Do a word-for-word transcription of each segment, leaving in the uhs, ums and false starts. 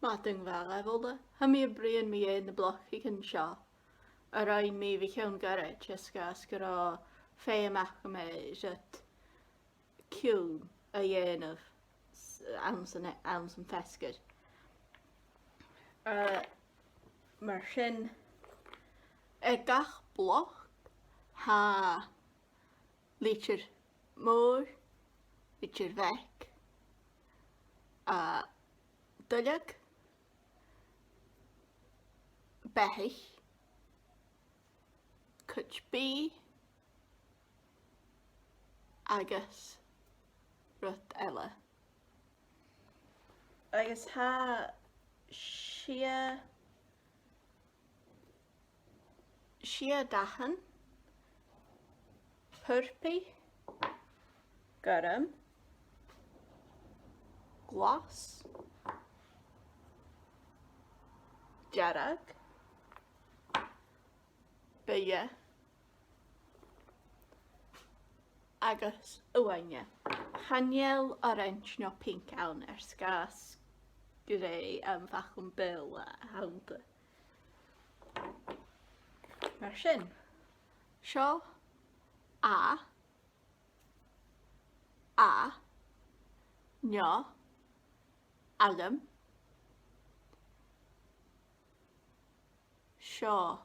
Madainn mhath dhuibh uile. Tha mi a' bruidhinn mu dheidhinn na blocaichean seo a rinn mi bho chionn ghoirid, air sgàth 's gun robh feum agam air rud ciùin a dhèanamh s-, anns an, anns an fheasgar. Eh, mar sin, aig gach bloc, tha litir mòr, litir bheag, eh, duilleag, beathach, cuid bìdh agus rud eile. Agus tha sia, sia dathan: purpaidh, gorm, glas, dearg, buidhe agus uaine. Chan eil orains no pinc ann air sgàth 's gur e, um, faclan Beurla a th' annta. Mar sin, seo a, a, neo, agam. Seo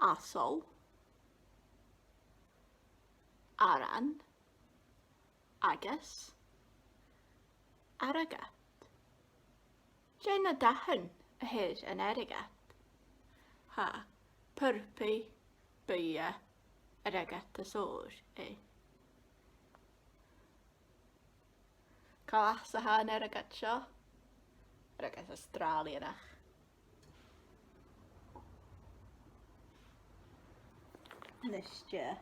asal, aran agus airgead. Dè na dathan a th' air an airgead? Tha purpaidh, buidhe, airgead is òr air. Cò às a tha an airgead seo? Airgead Astràilianach. Nise.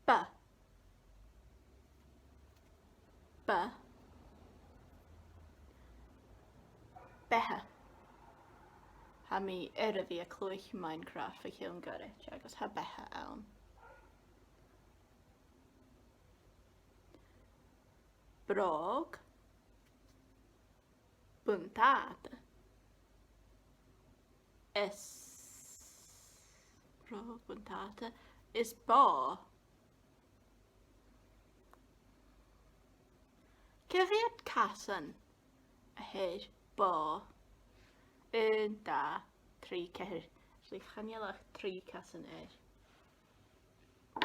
B. B. Beatha. Tha mi air a bhith a' cluich Minecraft bho chionn ghoirid agus tha beatha ann. Bròg. Buntàta. Is bròg, buntàta is bò. Cia mheud casan a th' air bò? Aon, dà, trì, ceithir. Actually, chan eil ach trì casan air.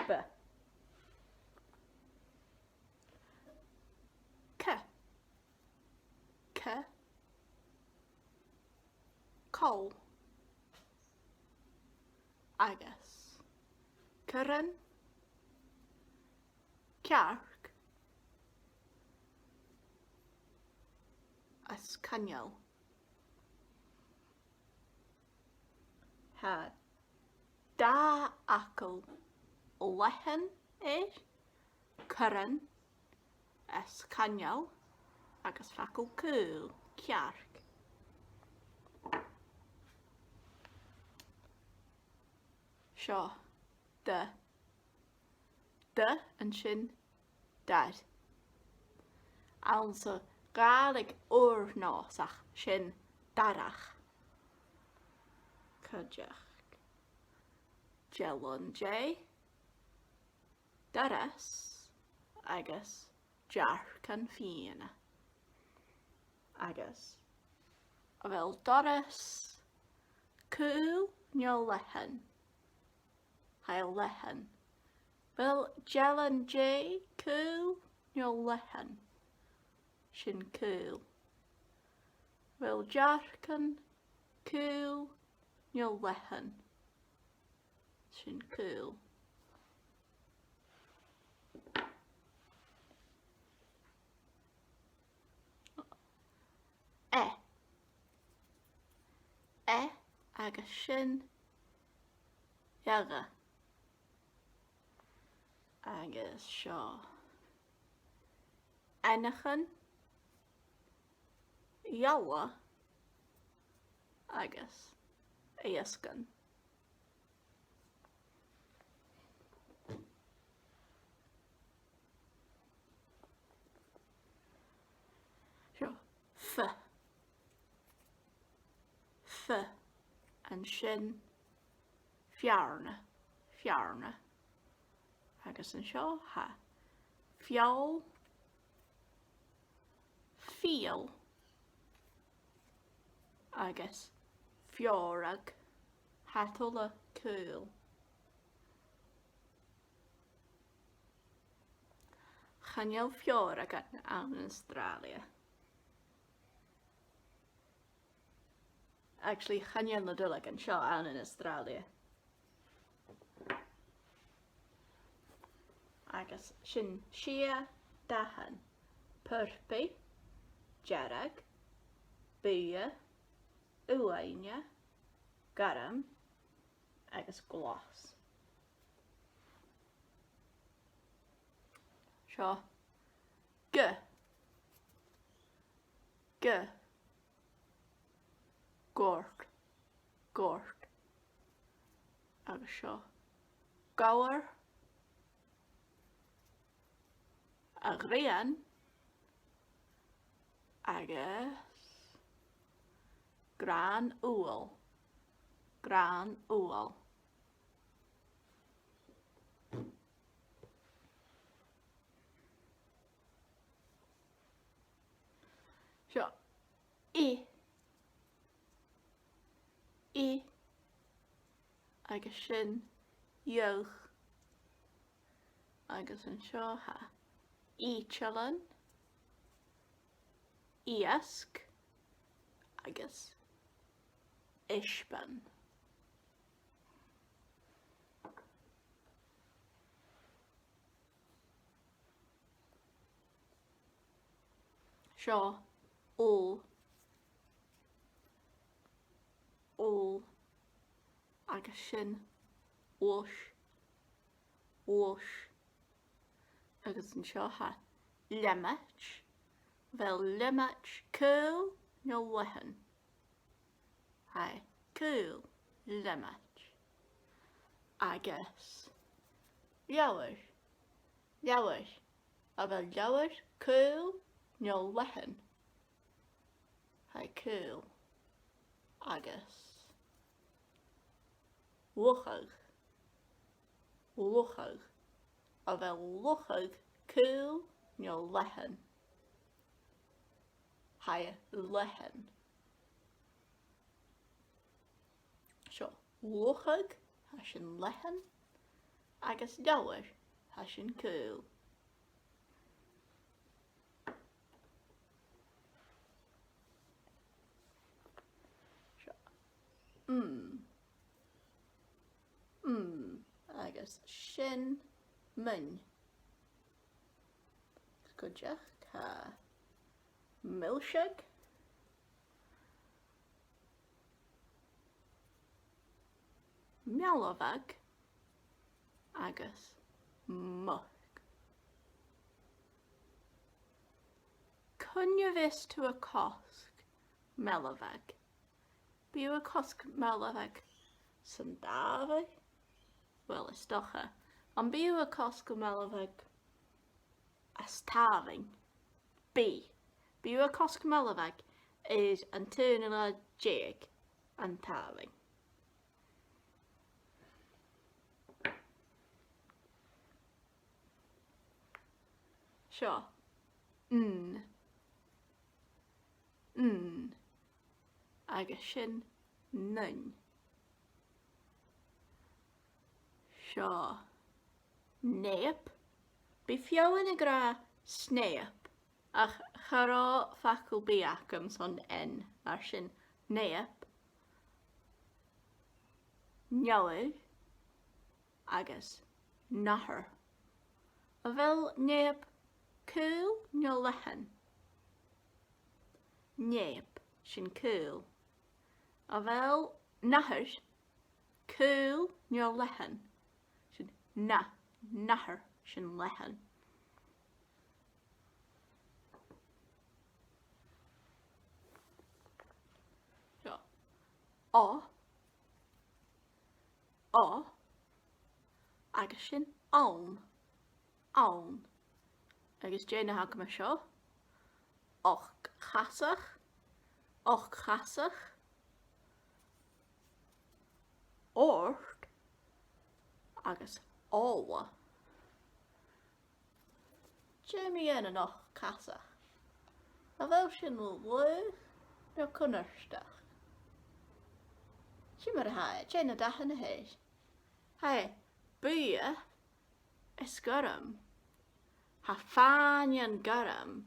B. C. C. Coll. Agus curran, cearc is coinneal. Tha dà fhacal leathann air, curran is coinneal, agus facal caol, cearc. Seo D. D, an sin dair. Anns a' Ghàidhlig ùr-nòsach, sin darach. Cuideachd, dealan-dè, doras agus dearcan-fìona. Agus a bheil doras caol no leathann? Tha e leathann. A bheil dealan-dè caol no leathann? Sin caol. A bheil dearcan caol no leathann? Sin caol. E. E agus sin eadha. Agus seo eanchainn, eala agus iasgann. F. F. An sin feàrna, feàrna. Agus an seo tha feòil, fìol, agus feòrag. Tha iad uile caol. Chan eil feòrag ann an Astràilia. Actually, chan eil na duilleagan seo ann an Astràilia. Agus sin sia dathan: purpaidh, dearg, buidhe, uaine, gorm agus glas. Seo G. G. Gort. Gort. Agus seo gobhar, a' ghrian, agus gràn-ubhal. Gràn-ubhal. Seo I. I. Agus sin iogh. Agus an seo tha itealan, iasg agus isbean. Seo ul. Ul. Agus sin luis. Luis. Agus an seo tha leamait. A bheil leamait caol no leathann? Tha e caol, leamait. Agus leabhar. Leabhar. A bheil leabhar caol no leathann? Tha e caol. Agus luchag. Luchag. A bheil luchag caol no leathann? Tha e leathann. Seo luchag, tha sin leathann, agus leabhar, tha sin caol. Seo. M. M. Agus sin muin. Cuideachd, tha milseag, mealbhag agus muc. Cuin a bhios tu a' cosg mealbhag? Bidh thu a' cosg mealbhag san t-sàbhaladh? Uill, is dòcha. Am bi thu a' cosg mealbhag às t-sàbhaladh? Bidh. Bidh thu a' cosg mealbhag air an t-aon latha deug an t-sàbhaladh. Seo. N. N. Agus sin nuin. Seo. Nèap. Bidh feadhainn ag ràdh snèap, ach cha robh facal bìdh agam son N, mar sin nèap. Neòil agus nathair. A bheil nèap caol no leathann? Nèap, sin caol. A bheil nathair caol no leathann? Sin na-, nathair, sin leathann. Seo. O. O. Agus sin onn. Onn. Agus dè na th' agam an seo? Ochd-chasach. ochd-chasach, ort agus ola. Dè mu dheidhinn an ochd-chasach? A bheil sin laghach no cunnartach? Sin mar a tha e, dè na dathan a th' air? Tha e buidhe is gorm. Tha fàinnean gorm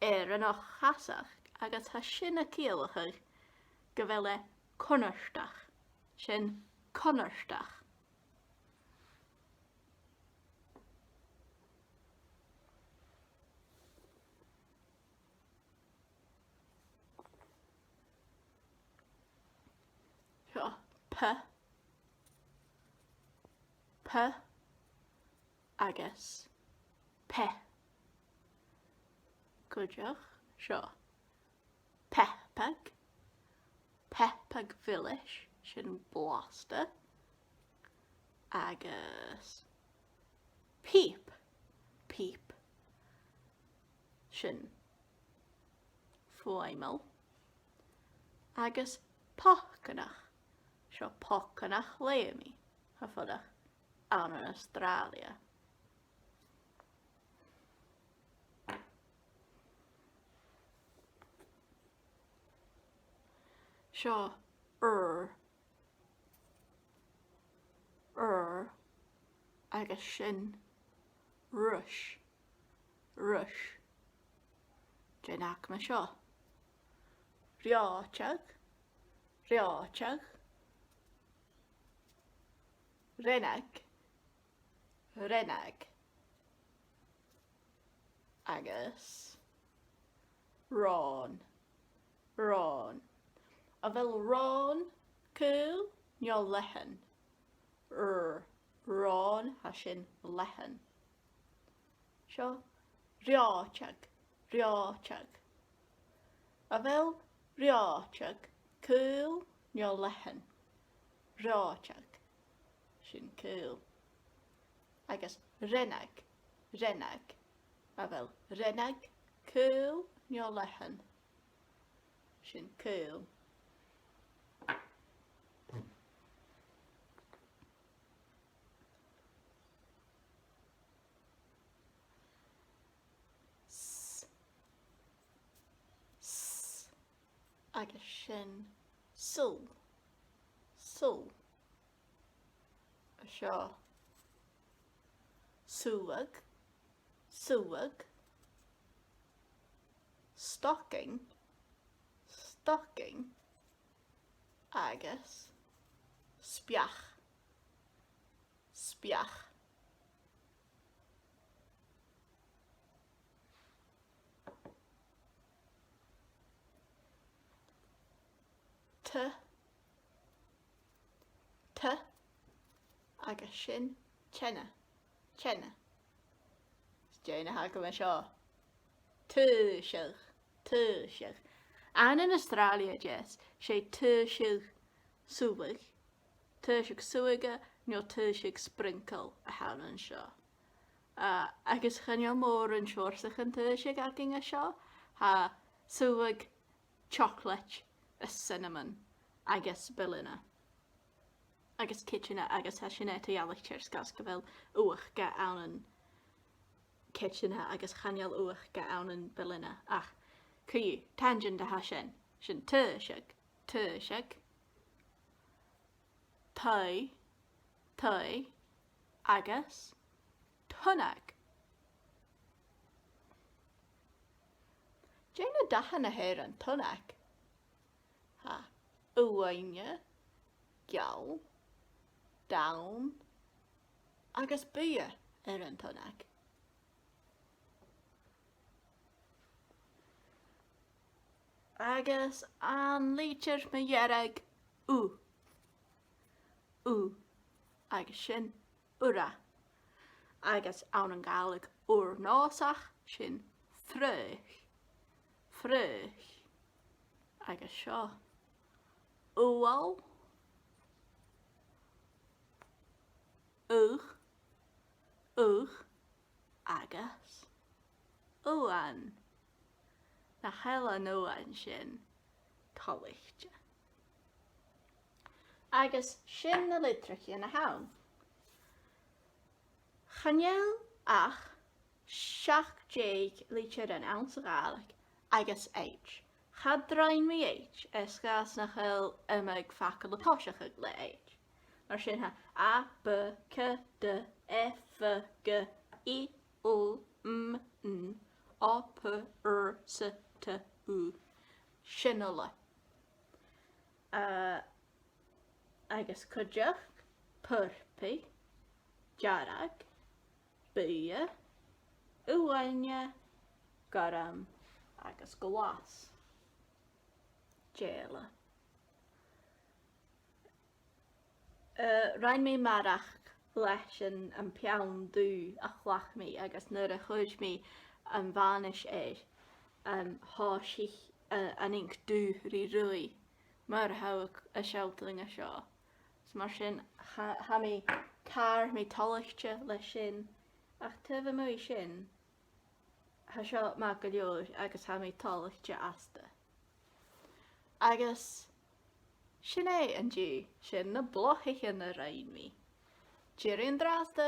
air an ochd-chasach agus tha sin a' ciallachadh gu bheil e cunnartach. Sin cunnartach. Seo P, P agus P. Cuideachd, seo Peapag, Peapag Mhilis, sin blasta, agus Pìob, Pìob, sin fuaimeil, agus Pocanach, seo Pocanach-leumaidh, tha e a' fuireach ann an Astràilia. Seo R, R, agus sin ruis, ruis. Dè na th' agam an seo? Reòiteag, reòiteag. Rèanag, rèanag. Agus ròn, ròn. A bheil ròn caol no leathann? R, ròn, tha sin leathann. Seo reòiteag, reòiteag. A bheil reòiteag caol no leathann? Reòiteag. Sin caol. Agus rèanag, rèanag. A bheil rèanag caol no leathann? Sin caol. S, s, agus sin sùil, sùil. Seo suathag, suathag. Stocainn, stocainn. Agus speach, speach. T, t, agus sin teine, teine. Dè na th' agam an seo? Taoiseag, taoiseag. Ann an Astràilia, Jess, 's e taoiseag sùbhaig, taoiseag sùbhaige no taoiseag sprinkle a th' ann an seo. Ah, agus chan eil mòran seòrsachan taoiseag againn an seo. Tha sùbhag, chocolate is cinnamon agus bileanna agus cèiteanna, agus tha sin eadar-dhealaichte air sgàth 's gu bheil uachdar ann an cèiteanna agus chan eil uachdar ann am bileanna. Ach co-dhiù, tangent a tha sin. Sin taoiseag, taoiseag. Taigh, taigh, agus tunnag. Dè na dathan a th' air an tunnag? Tha uaine, geal, donn agus buidhe air an tunnag. Agus an litir mu dheireadh, U. U. Agus sin urra. Agus ann an Gàidhlig ùr-nòsach, sin fraoch. Fraoch. Agus seo ubhal, ugh, ugh, agus uan. Nach eil an uan sin toilichte. Agus sin na litrichean a th' ann. Chan eil ach seachd deug litir ann sa Ghàidhlig agus H. Cha do rinn mi H, air sgàth 's nach eil iomadh facal a' tòiseachadh le H. Mar sin tha A, B, C, D, E, F, G, I, L, M, N, O, P, R, S, T, U. Sin uile. Uh, agus cuideachd, purpaidh, dearg, buidhe, uaine, gorm agus glas. Dè eile? Uh, rinn mi marachd leis an, am peann dubh a chleachd mi, agus nuair a chuir mi am bhàrnais air, um, thòisich, uh, an inc dubh ri ruith, mar a tha a' sealltainn an seo. So mar sin, tha, tha mi, tha mi toilichte leis sin, ach taobh a-muigh sin, tha seo math gu leòr agus tha mi toilichte asta. Agus sin e an-diugh, sin na blocaichean a rinn mi. Tìoraidh an-dràsta,